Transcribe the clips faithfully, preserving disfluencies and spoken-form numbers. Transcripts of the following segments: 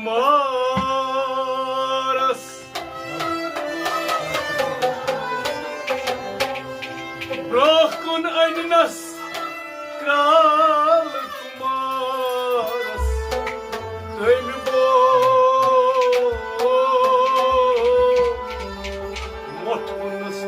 مارس برٛونٛہہ کُن أننس کرٛال کُمارس۔ تٔمۍ بوو مۄٹھ وُنس۔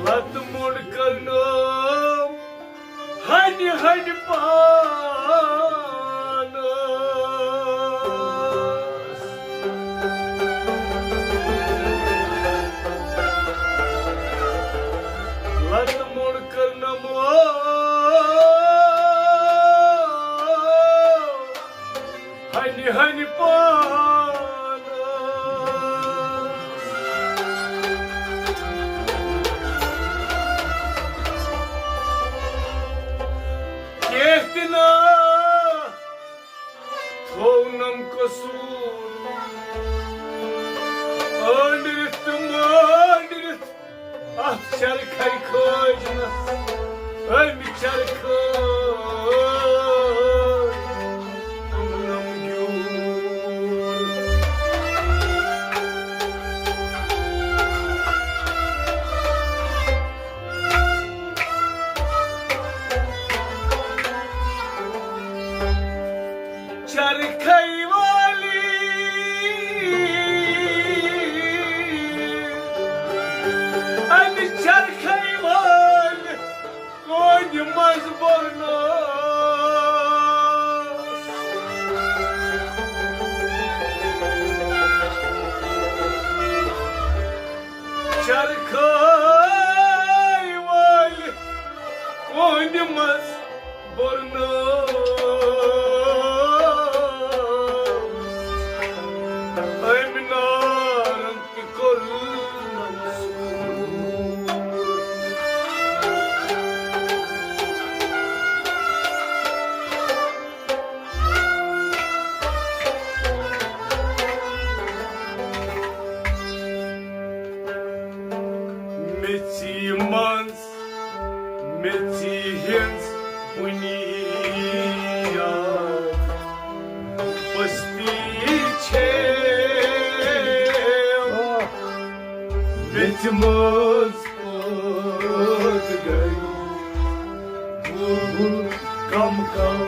لتہٕ موٚنٛڈ کٔرنٲو ہنہِ ہنہِ پانس۔ لتہٕ موٚنٛڈ کٔرنٲو ہنہِ ہنہِ پانس۔ کینٛہہ تہِ نہ تھوونم قصوٗر۔ أنٛدرِتھ تہٕ مٲنٛدرِتھ اتھ چرخے کھٲجنس، أمۍ چرخٲج پنُن گیوٗر۔ چرخے والی، اَمہِ چرخے وٲلۍ کونہِ منٛز برنس۔ چرخے وٲلۍ کونہِ منٛز برنس۔ أمۍ نارن تہِ کوٚر منصوٗر۔ میٚژِ منٛز، میٚژِ ہٕنٛز بُنیاد بستی چھے۔ میٚژِ منٛز پٲدٕ گٔے بُلبُل کم کم۔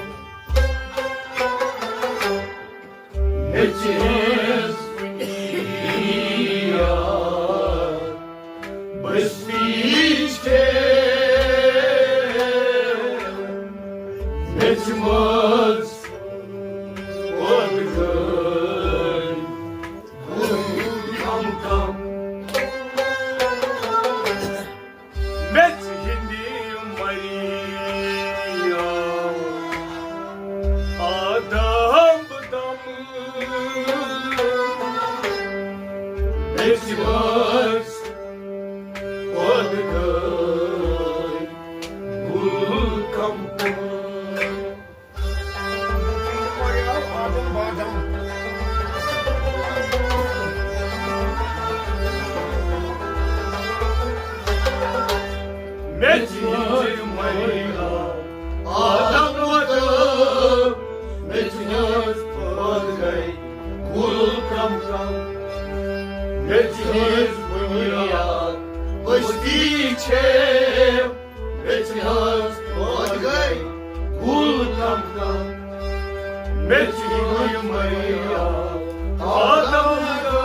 میٚژِ ہٕنٛز بُنیاد بستی چھے۔ میٚژِ منٛز پٲدٕ گٔے بُلبُل کم کم۔ میٚژِ ہٕنٛدِ مَرِیا آدم دم۔ میٚژِ منٛز پٲدٕ گٔے گُل کم کم۔ میٚژِ ہٕنٛدِ مَرِیا آدم وۄتلٲو، میٚژِ ہٕنٛز پٲدٕ گٔے گُل کم کم۔ میٚژِ ہٕنٛز بُنیاد بستی چھے، میٚژِ ہٕنٛز پٲدٕ گٔے گُل کم کم۔ میٚژِ ہٕنٛدِ مَرِیا آدم وۄتلٲو۔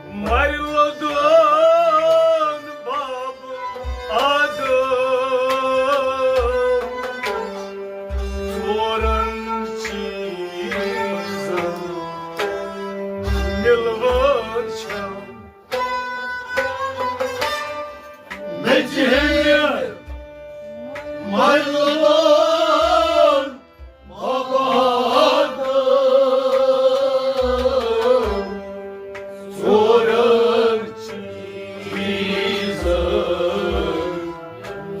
مَرِ لودُن باب آدم، ژورن چیٖزن مِلوان چھَم۔ میٚژِ ہٕنٛدِ مَرِ لودُن باب آدم، ژورن چیٖزن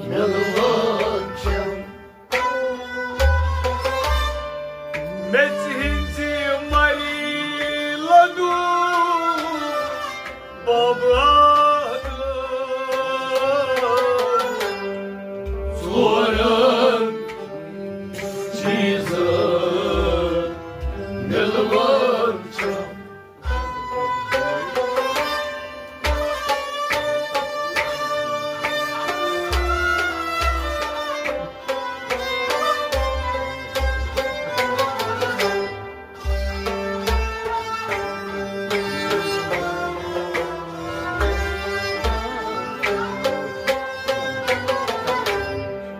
مِلوان چھَم۔ میٚژِ ہٕنٛدِ مَرِ لودُن باب آدم، ژورن چیٖزن مِلوان چھَم۔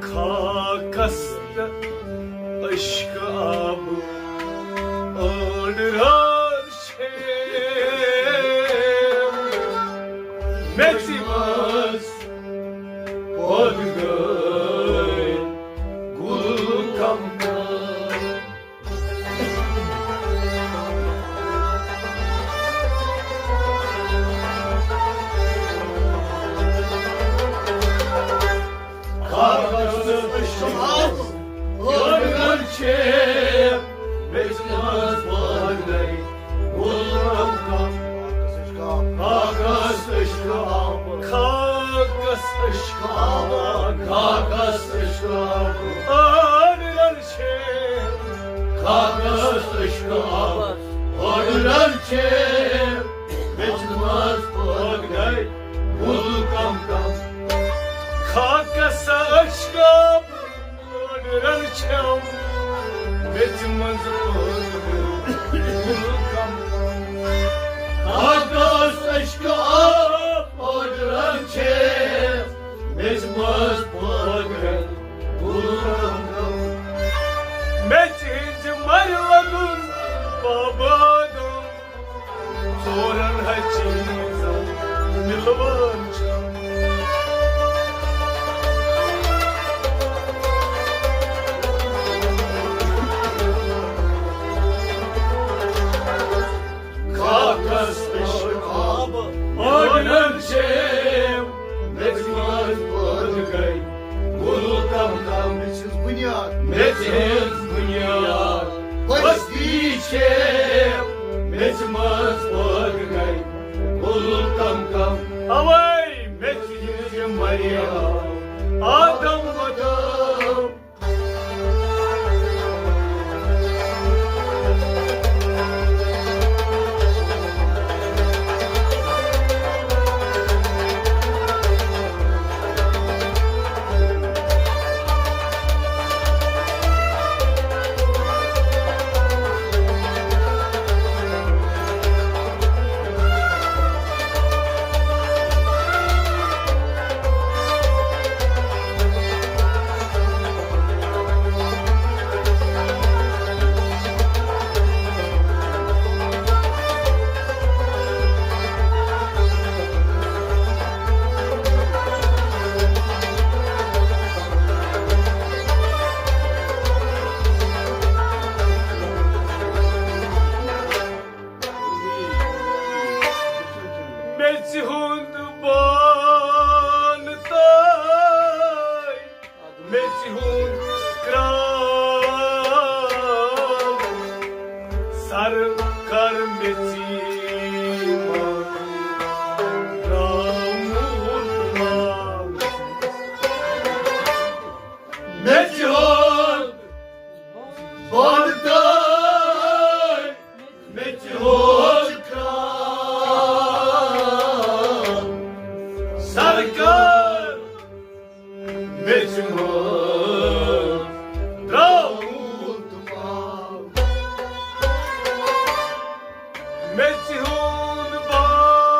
خاکس تہٕ عشقہٕ آبہٕ أنٛڈرار چھے۔ میٚژِ منٛز پٲدٕ گٔے گُل کمکم۔ خاکس عشق آب، ٲڈ گنٛڈ چھے، میٚژِ منٛز پٲدٕ گٔے گُل کمکم۔ خاکس عشق آب، خاکس عشق آب، خاکس عشق آب، ٲڈ گنٛڈ چھے۔ خاکس عشق آب، ٲڈ گنٛڈ چھے، میٚژِ منٛز پٲدٕ گٔے گُل کمکم۔ خاکس عشق آب، ٲڈ گنٛڈ چھَم، میٚژِ منٛز پٲدٕ گُل کمکم۔ خاکس عشق آب، ٲڈ گنٛڈ چھے، میٚژِ منٛز پٲدٕ گُل کمکم۔ میٚژِ ہٕنٛزِ مَرِ لودُن باب آدم، ژورن ہا چیٖزن مِلوان چھَم۔ خاکس عشق آب، ٲڈ گنٛڈ چھے، میٚژِ منٛز پٲدٕ گٔے گُل کمکم۔ میٚژِ ہٕنٛز بُنیاد، میٚژِ ہٕنٛز بُنیاد، بستی چھے، میٚژِ منٛز پٲدٕ گٔے گُل کمکم۔ اوے میٚژِ ہٕنٛزِ مَرِ آدم وۄتھٲو۔ میٚژِ ہُنٛد بانہٕ تہٕ میٚژِ ہُنٛد کرٛال، سر کر میٚژِ منٛز درٛامُت مال۔ میٚژِ ہُنٛد بانہٕ تہٕ میٚژِ ہُنٛد کرٛال، سر کر میٚژِ منٛز درٛامُت مال۔ میٚژِ ہُنٛد بانہٕ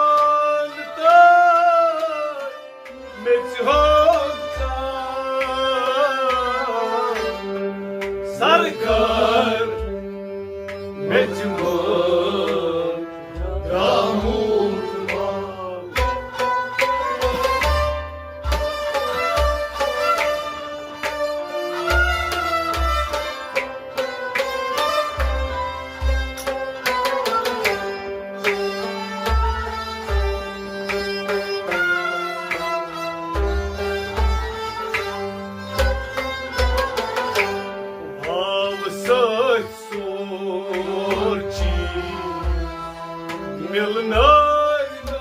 مِلنٲوۍ نہٕ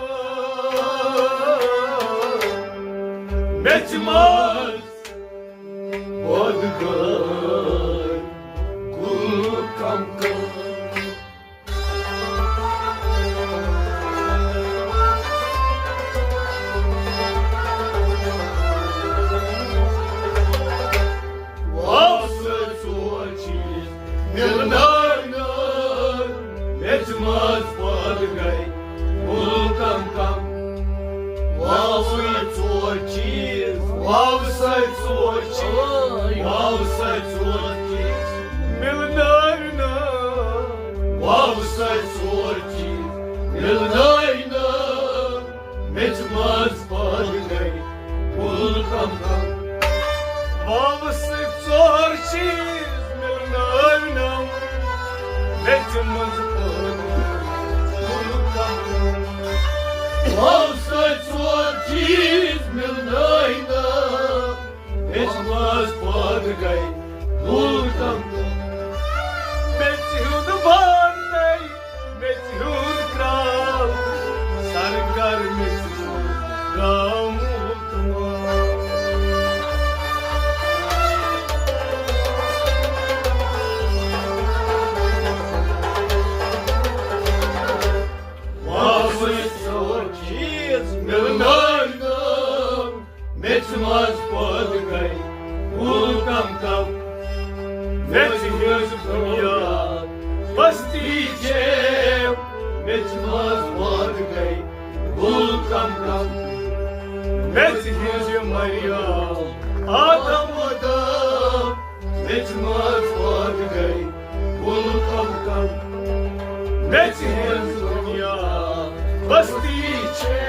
میٚژِ منٛز پٲدٕ گٔے گُل کم کم۔ واو سۭتۍ ژور چیٖز مِلنٲوۍ نہٕ میٚژِ منٛز پٲدٕ گٔے گُل کم کم۔ واو سۭتۍ ژور چیٖز، واو سۭتۍ ژور چیٖز، واو سۭتۍ ژور چیٖز مِلنٲوۍ نہٕ۔ واو سۭتۍ ژور چیٖز مِلنٲوۍ نہٕ میٚژِ منٛز پٲدٕ گٔے گُل کم کم۔ واوٕ سۭتۍ ژور چیٖز مِلنٲوۍ نم میٚژِ منٛز پٲدٕ گُل کم کم۔ واوٕ سۭتۍ ژور چیٖز مِلنٲوۍ نم میٚژِ منٛز پٲدٕ گٔے گُل کم کم۔ میٚژِ ہُنٛد بانَے میٚژِ ہُنٛد کرٛاو، سر کر میٚژِ ہُنٛد کرٛاو موٗل تہٕ مال۔ واوٕے ژور چیٖز مِلنٲوۍ نہٕ میٚژِ منٛز پٲدٕ گٔے گُل کم کم۔ میٚژِ ہٕنٛز بُنیاد بستی چھے، میٚژِ منٛز پٲدٕ گٔے گُل کم کم۔ میٚژِ ہٕنٛز یہِ مریام آدم ودم، میٚژِ منٛز پٲدٕ گٔے گُل کم کم۔ میٚژِ ہٕنٛز بُنیاد بستی چھے۔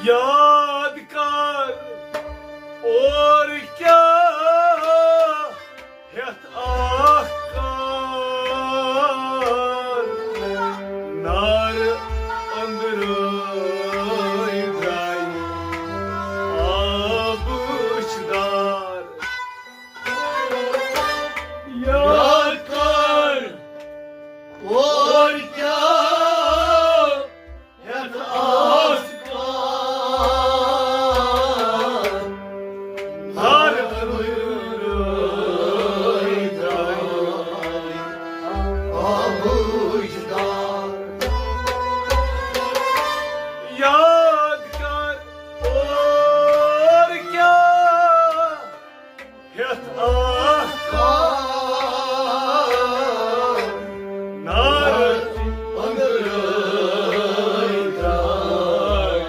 یاد کر اور کیا ہیتھ آکھ کار نار أنٛدرٲے درٛاے آبٕچ دار۔ یاد کر اور کیا ہیتھ آکھ کار نار أنٛدرٲے درٛاے آبٕچ دار۔ یاد کر اور کیا ہیتھ آکھ کار نار أنٛدرٲے درٛاے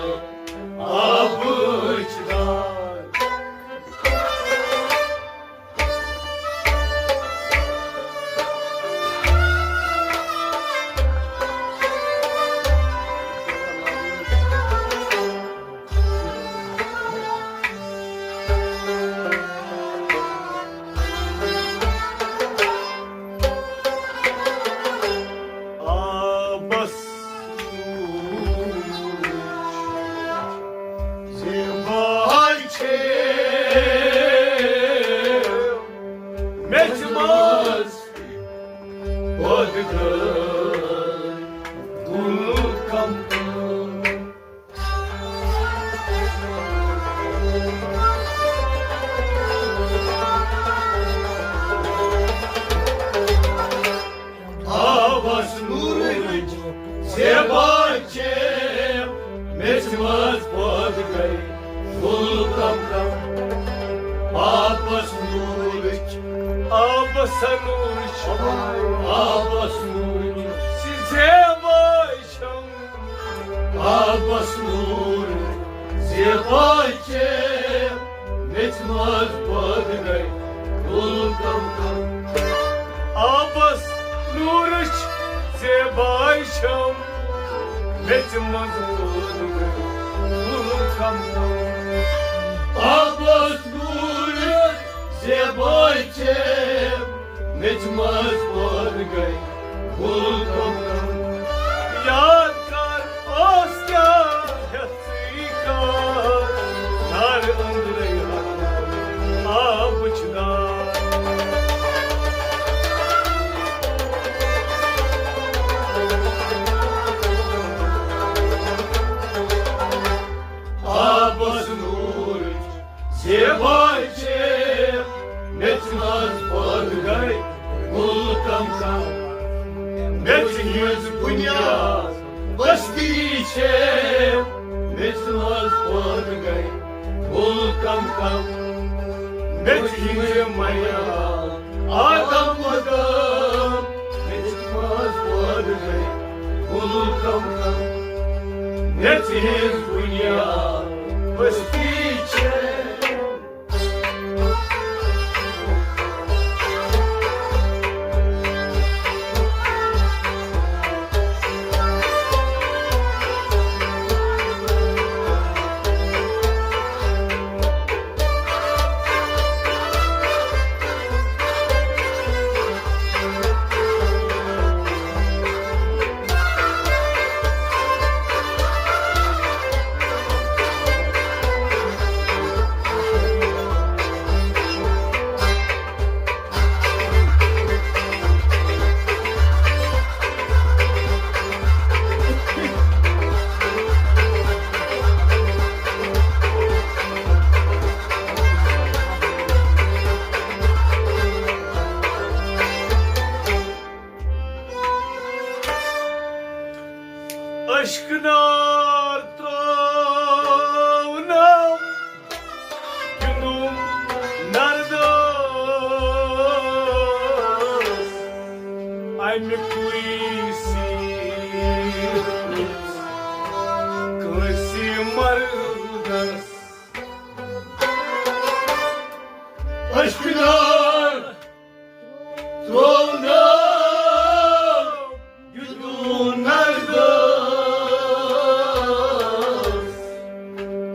آبٕچ دار۔ آبس نوٗرٕچ، آبس نوٗرٕچ، آبس نوٗرٕچ زیبا چھم۔ آبس نوٗرٕچ زیبا چھم، میٚژِ منٛز پٲدٕ گٔے گُل کم کم۔ آبس نوٗرٕچ زیبا چھم، میٚژِ منٛز پٲدٕ گٔے گُل کم کم۔ آبس نوٗرٕچ زیبا چھم، میٚژِ منٛز پٲدٕ گٔے گُل کم کم۔ یاد کر اوس کیٛاہ ہٮ۪تھ ژٕے کار، نارٕ أنٛدرَے ہَتھ آبٕچ دار۔ آبس نوٗرٕچ زیبا چھم، میٚژِ منٛز پٲدٕ گٔے گُل کم کم۔ میٚژِ ہٕنٛز بُنیاد بستی چھم، میٚژِ منٛز پٲدٕ گٔے گُل کم کم۔ میٚژِ ہٕنٛز میار آدم مقام، میٚژِ منٛز پٲدٕ گٔے گُل کم کم۔ میٚژِ ہٕنٛز بُنیاد بستی چھم۔ اشکنار ترٛوونم گِنٛدُم نردس، اَمہِ کُے سیٖر کٲنٛسہِ مردس۔ اشکنار ترٛوونم گِنٛدُم نردس،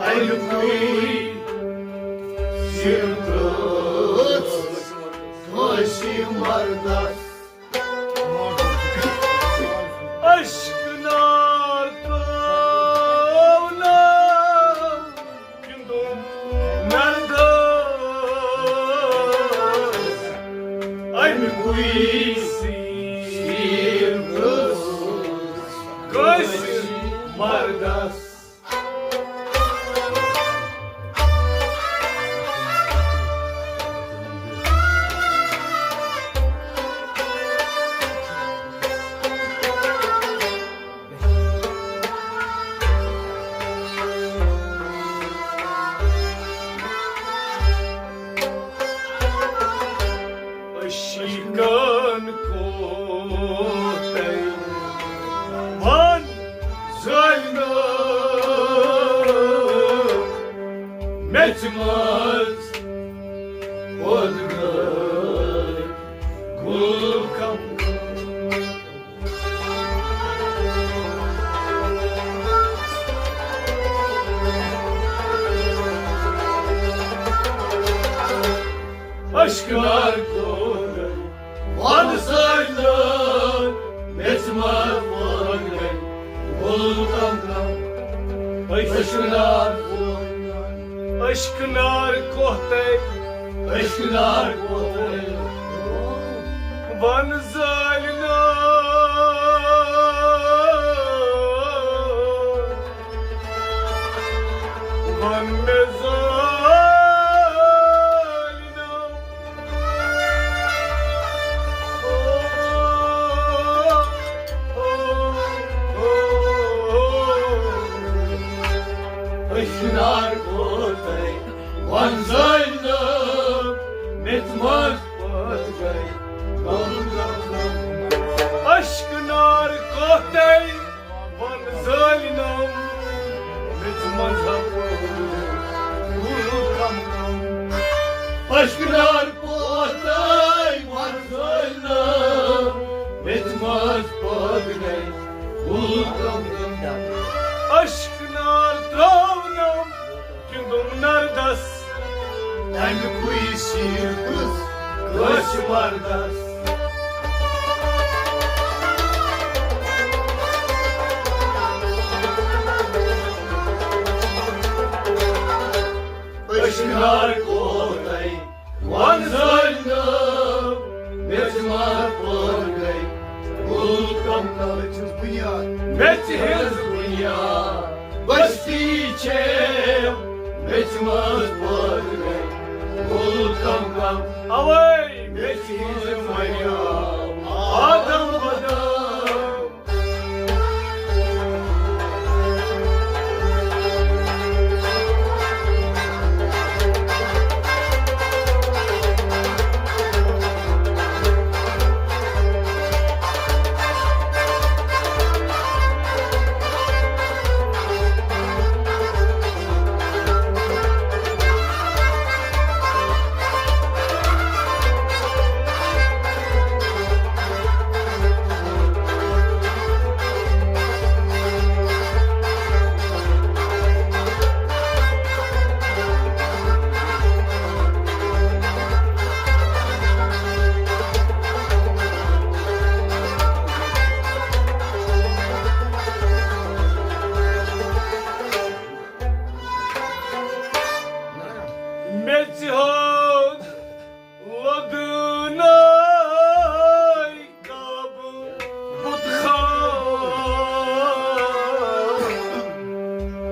اَمہِ کُے سیٖر کٲنٛسہِ مردس۔ اشکنار ترٛوونم گِنٛدُم نردس، اَمہِ کُے سیٖر کٲنٛسہِ مردس۔ عشقن کوتاہ وَن زٲلۍ نہٕ، میٚژِ منٛز پٲدٕ گٔے گُل کم۔ اشکنار کوتاہ وَن زٲلۍ نہٕ، میٚژِ منٛز پٲدٕ گٔے گُل کم کم۔ اشکنار کوتاہ، اشکنار کوتاہ، اشکنار کوتاہ وَن زٲلۍ نہٕ۔ وَن مےٚ زٲلۍ نہٕ۔ اشکنار کوتاہ وَن زٲلۍ نہٕ۔ اشکنار پوتاے وۄزٲلۍ نٲو، میٚژِ منٛز پٲدٕ گٔے گُل کم کم۔ اشکنار ترٛاونم کیُنٛدُم نردس، تَمہِ کُے سیٖر کُس کٲنٛسہِ مردس۔ اشکنار کوتاے وۄزٲلۍ نٲو، میٚژِ منٛز پٲدٕ گٔے گُل کم کم۔ میٚژِ ہٕنٛز بُنیاد، میٚژِ ہٕنٛز بُنیاد، بستی چھے، میٚژِ منٛز پٲدٕ گٔے گُل کم کم۔ اوے میٚژِ ہٕنٛز بُنیاد، آدم بدم۔ میٚژِ ہُنٛد لدناے قبر بُت خان،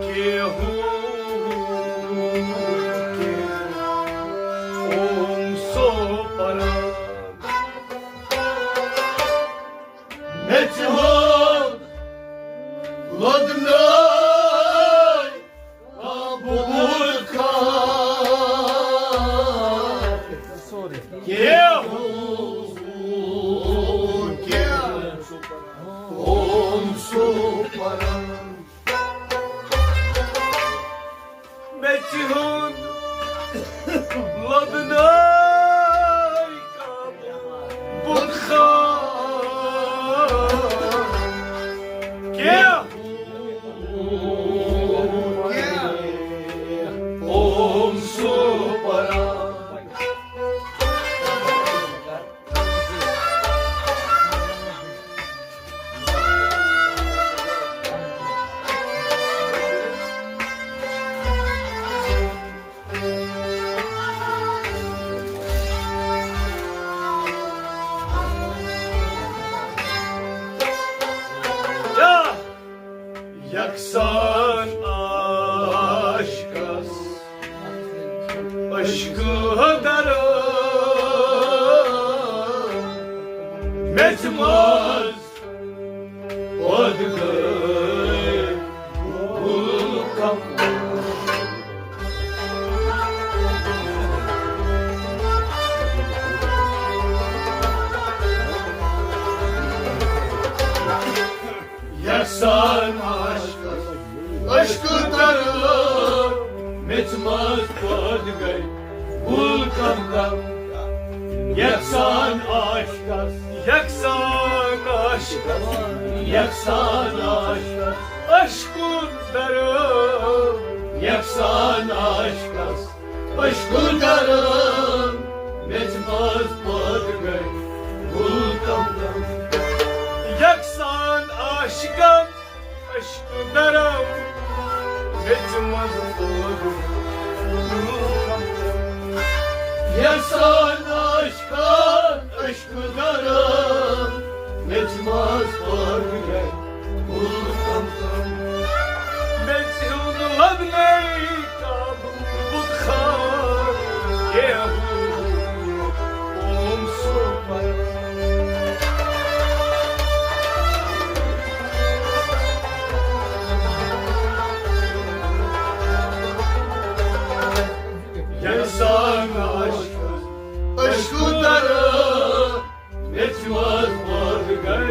کیہو کیہو اوم سو پران۔ میٚژِ ہُنٛد لدناے قبر بُت خان، کیہو کیہو اوم سو پران۔ میٚژِ ہُنٛد لدناے قبر بُت خان، کیہو کیہو اوم سو پران۔ یکسان عاشقس عشقہٕ درٕ میٚژِ منٛز پٲدٕ گٔے گُل کم۔ یکسان عاشقس عشقہٕ درٕ میٚژِ منٛز پٲدٕ گٔے گُل کم کم۔ یکسان عاشقس، یکسان عاشقس، یکسان عاشقس عشقہٕ درٕ، یکسان عاشقس عشقہٕ درٕ میٚژِ منٛز پٲدٕ گٔے گُل کم کم۔ یکسان عاشقن عشقہٕ درٕ میٚژِ منٛز پٲدٕ گُل کم کم۔ یکسان عاشقن عشقہٕ درٕ میٚژِ منٛز پٲدٕ گٔے گُل کم کم۔ میٚژِ ہُنٛد لدناے قبر بُت خان، کیہو اوم سو پران۔ یکسان عاشقس عشقہٕ درٕ میٚژِ منٛز پٲدٕ گٔے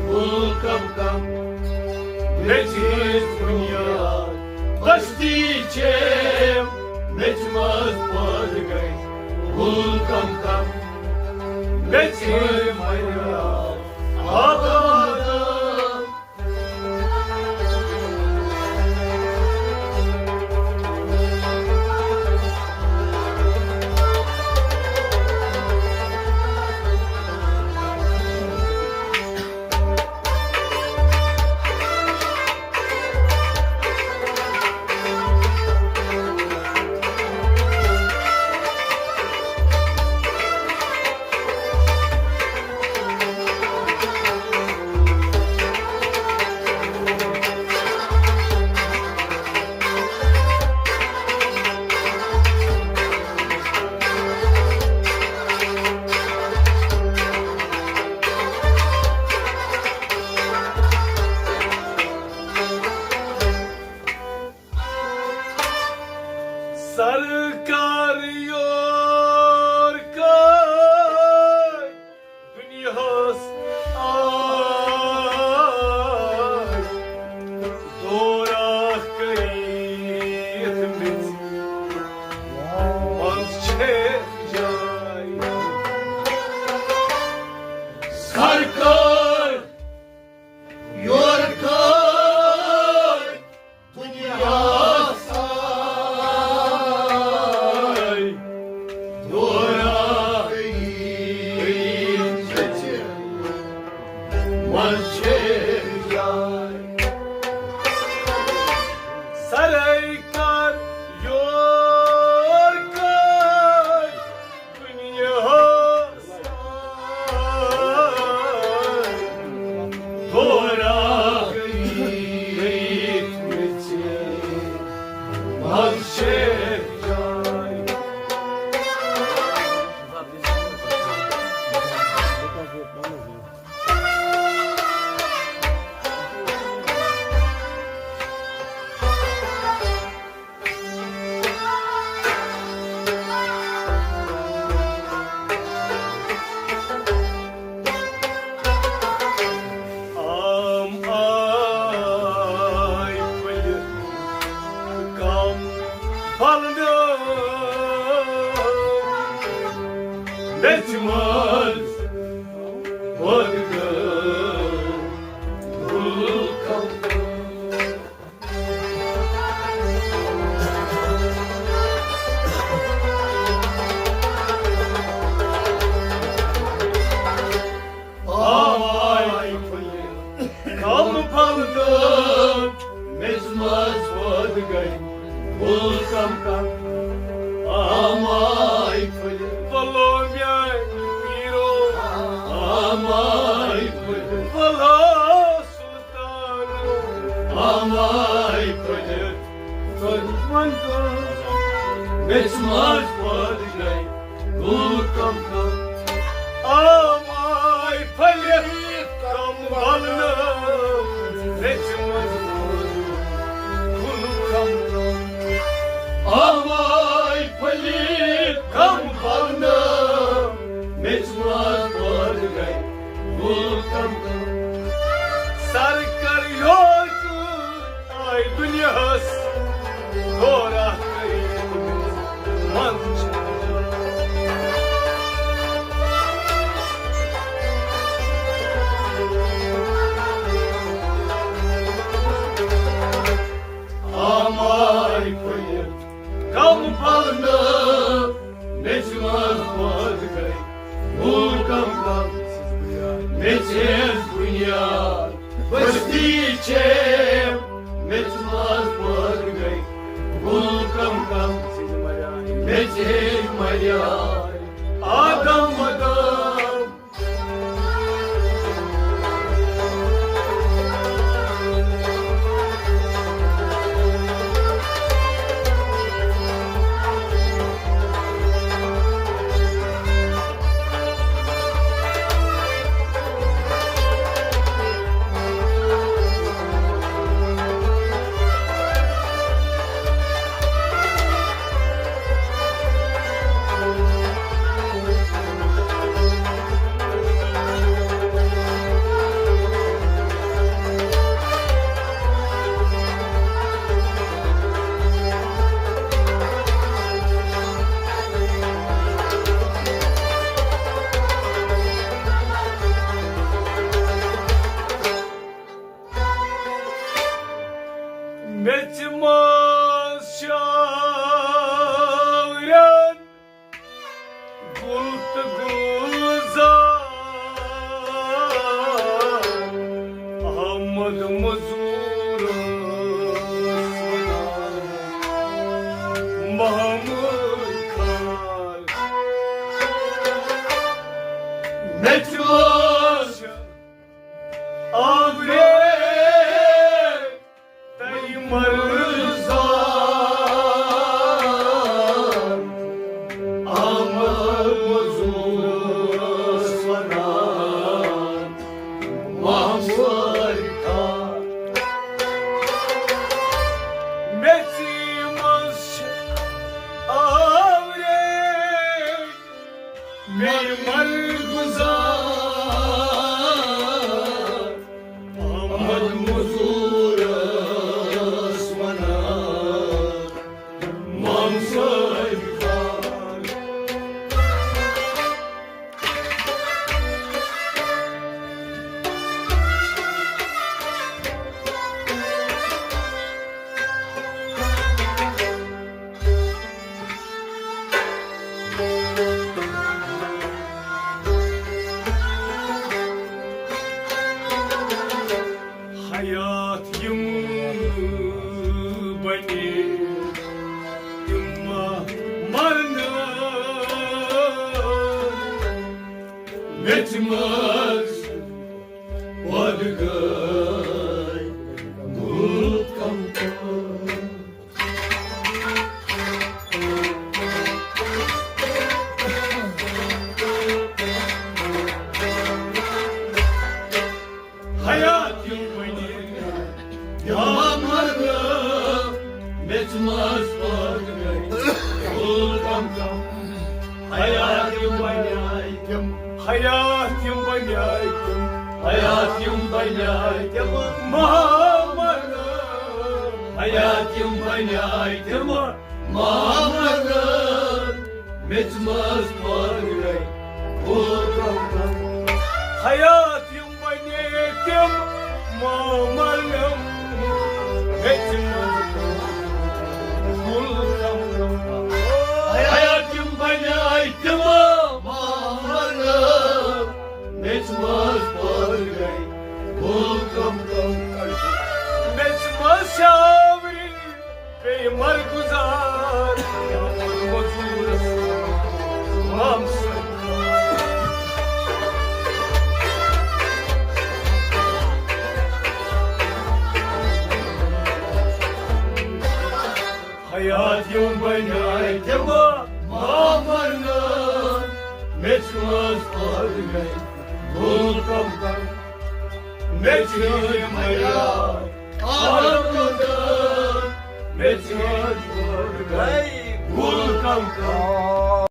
گُل کم کم۔ میٚژِ ہٕنٛز بُنیاد بستی چھے، میٚژِ منٛز پٲدٕ گٔے کم کم گژھِ مَرِ آباد۔ سرکار یور کر دنیاہس آے، دورہ کٔرِتھ میٚژِ منٛز چھے جاے۔ سرکار یور کر دنیاہس آے، دورہ کٔرِتھ میٚژِ منٛز چھے جاے۔ سرکار یور کر دنیاہس آے، دورہ کٔرِتھ میٚژِ منٛز چھے جاے۔ آم آے پھٔلِتھ کم پھلنہٕ میٚژِ منٛز وۄدگٲو گُل کم۔ آماے پھٔلِتھ کم پھل تہٕ میٚژِ منٛز پٲدٕ گٔے گُل کم کم۔ آماے پھٔلِتھ، وَلو میٛانہِ پیٖرو۔ آماے پھٔلِتھ، وَلو سُلطانو۔ آماے پھٔلِتھ، کٔر وۄنۍ کٲم۔ میٚژِ منٛز پٲدٕ گٔے گُل کم کم۔ آماے پھٔلِتھ کم پھلنہٕ، میٚژِ منٛز پٲدٕ گُل کم کم۔ آماے پھٔلِتھ کم پھلنہٕ، میٚژِ منٛز پٲدٕ گٔے گُل کم کم۔ سرکار یور کر آے دنیاہس دورہ کٔرِتھ میٚژِ منٛز چھے۔ آماے پھٔلِتھ کم پھلنہٕ، میٚژِ منٛز پٲدٕ گٔے گُل کم کم۔ میٚژِ ہٕنٛز بُنیاد بستی چھے، میٚژِ منٛز پٲدٕ گٔے گُل کم کم۔ میٚژِ ہٕنٛز مریار آدم ودم۔ گُل تہٕ گُلزار احمد مزور محمد خان۔ مےٚ تہِ اوس آورے تَے مرزا احمد مزورس ونان محمد خان۔ مےٚ ژی منٛز چھِ آورے مےٚ مرگزار احمد مزورس ونان مام صٲبۍ خان۔ حیات یِم بنے تِم ما مرنہٕ۔ میٚژِ منٛز پٲدٕ گٔے گُل کمتر۔ حیات یِم بنے یا مرنہٕ، میٚژِ منٛز پٲدٕ گٔے گُل کمتر۔ حیات یِم بنے تِم، حیات یِم بنے تِم، حیات یِم بنے تِم محمد۔ حیات یِم بنے تِم محمد۔ میٚژِ منٛز پٲدٕ گٔے گُل کمتر۔ حیات یِم بنے تِم محمد۔ میٚژِ منٛز پٲدٕ گُل کمتر۔ حیات یِم بنے تِم محمد۔ میٚژِ منٛز پٲدٕ گٔے گُل کمتر۔ میٚژِ منٛز شاورِ پیٚیہِ مرگزار مزورس مام صٲبۍ۔ حیات یِم بنے تِم محمد۔ میٚژِ منٛز پٲدٕ گٔے گُل کمتر۔ میٚژِ ہٕنٛدۍ میار آرام دار۔ میٚژِ ہٕنٛدۍ پٲدٕ گٔے گُل کمتر۔